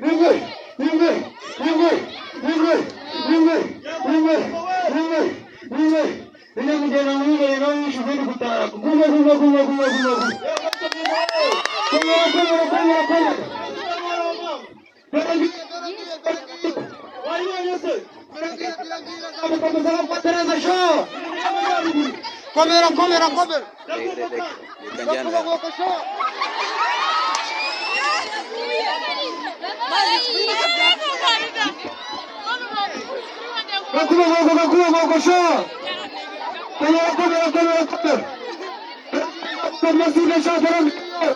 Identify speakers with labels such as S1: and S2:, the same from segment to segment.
S1: Rimwe, rimwe, rimwe, rimwe, rimwe, rimwe, rimwe, rimwe, rimwe, kugenda muri rero yishyuze ndi gutaha. Guma, guma, guma, guma, guma, guma. Komera, komera, komera, komera. Komera, komera, komera.
S2: Reka njyane.
S1: Gakuba, gakuba, gakuba, gakuba, sha. Komera, komera, komera, komera. Komera, sha, komera.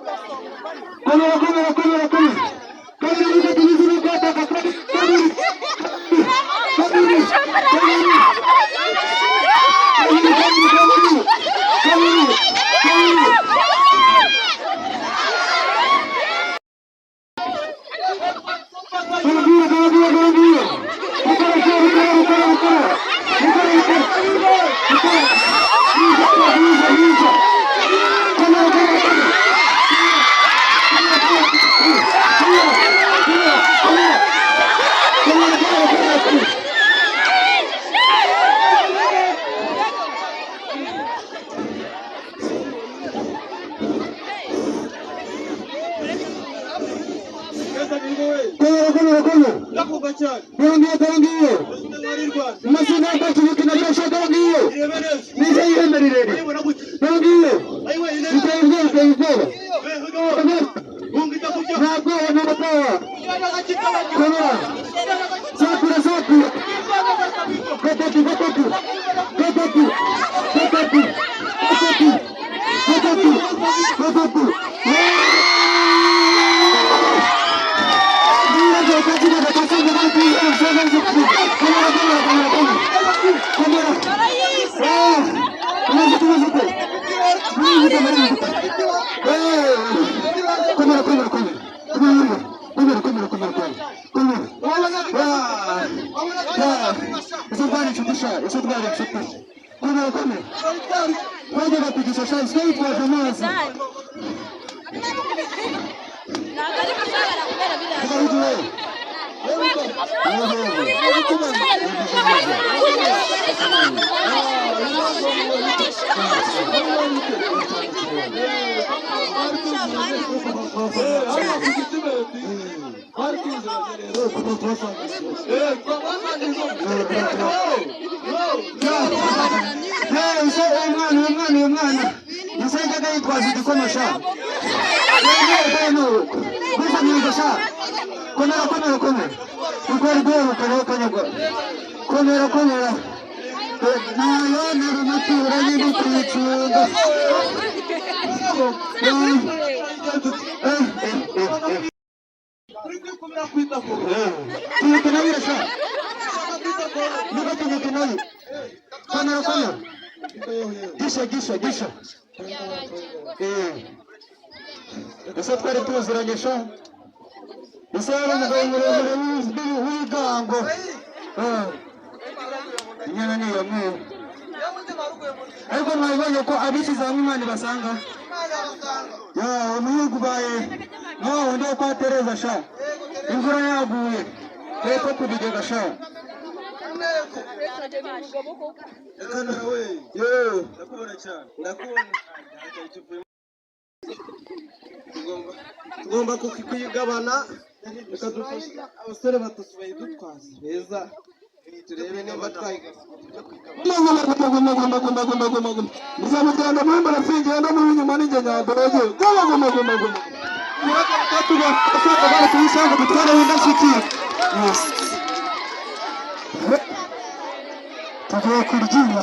S1: Komera, komera, komera, komera. Kabiri, kabiri, kabiri, kabiri, kabiri, kabiri, kabiri. Kabiri, kabiri, kabiri, kabiri, kabiri. Kabiri, kabiri, kabiri. Gukora, gukora, gukora, gukora. Gukora, gukora. Gukora. Yiza, yiza, yiza. Komera, komera, komera. Komera, komera, komera, komera. Komera, komera, komera.
S3: Ndakumva cyane.
S1: Karangiye, karangiye.
S3: Intwari Rwanda.
S1: Amazina yacu bikina karangiye.
S3: Irebe neza.
S1: Nize ihembe rirerire.
S3: Urayibona gute?
S1: Karangiye.
S3: Ayiwe irebe.
S1: Biteye ubwoba, biteye ubwoba.
S3: Hunga itakurya.
S1: Nta bwoba, nta bwoba. Komera. Sakura, sakura. Gatatu, gatatu. Gatatu. Gatatu. Gatatu. Gatatu. Gatatu. Komera, komera, komera. Komera, komera, komera, komera, komera. Komera. Ese twari inshuti sha, ese twari inshuti. Komera, komera. Twajyaga kugisha sha, ese witwaje amazi.
S4: Ntabwo ari kushobora kubera biriya.
S1: Tugarute wewe. Ese umwana, uyu mwana, uyu mwana. Ese yajyaga yitwaza igikoma sha. Komera, komera, komera. Ukora rweruka kanyagwa. Komera, komera. Nayo nari umuturanyi ndi kwicunga. Tuyikunabira sha. Niko tuyikunabira. Komera, komera. Gisha, gisha, gisha. Ese twari tuziranye sha. Ese yari umugabo muremure w'ibigango. Inyana ni iya mweru. Ariko mwabibonye ko abishyize hamwe Imana ibasanga. Ya, umuhigo ubaye nka wa wundi wo kwa Tereza sha. Imvura yaguye. Hepfo ku bigega sha. Yewe.
S3: Ndakubona cyane. Ndakubona. Tugomba kuyigabana bikadufasha abasore batatu bayidutwaza beza turebe niba twayigabana tujye kuyigabana.
S1: Guma, guma, guma, guma, guma, guma, guma, guma. Muzamugenda muri murasingira no muri inyuma n'injye nyandoroge. Guma, guma, guma, guma.
S3: Tugomba bari kuyishyira ngo dutware w'indashyikirwa. Yes. Tugiye kuryina.